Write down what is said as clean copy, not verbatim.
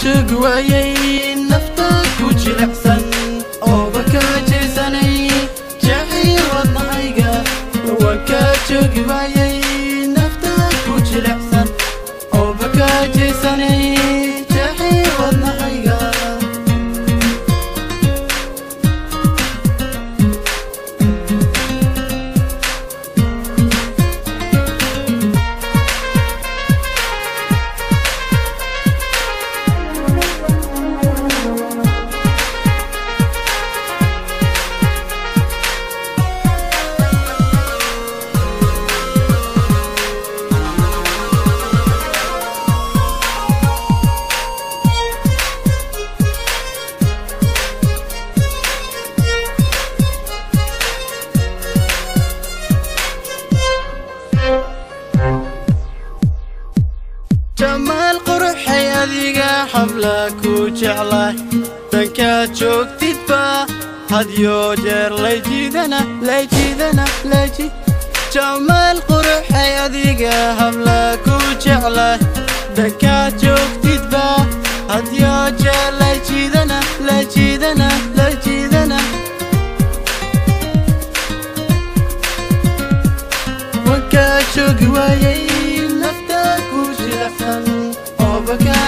Joogi waayay nafta ku jilicsan ooba kaa jeesanay jacayl wadnahayga. Waan kaa joogi waayay nafta ku jilicsan ooba kaa jeesanay jacayl wadnahayga. Jamaal quruxay adiga xabla ku jeclahay, dankaad joogtidba hadyo jeer lay jiidana, lay jiidana, layji. Jamaal quruxay adiga habla ku jeclahay, dankaad joogtidba hadyo jeer lay jiidana, lay jiidana, lay jiidana. Wankaa joogi waayay nafta ku jilicsan ooba kaa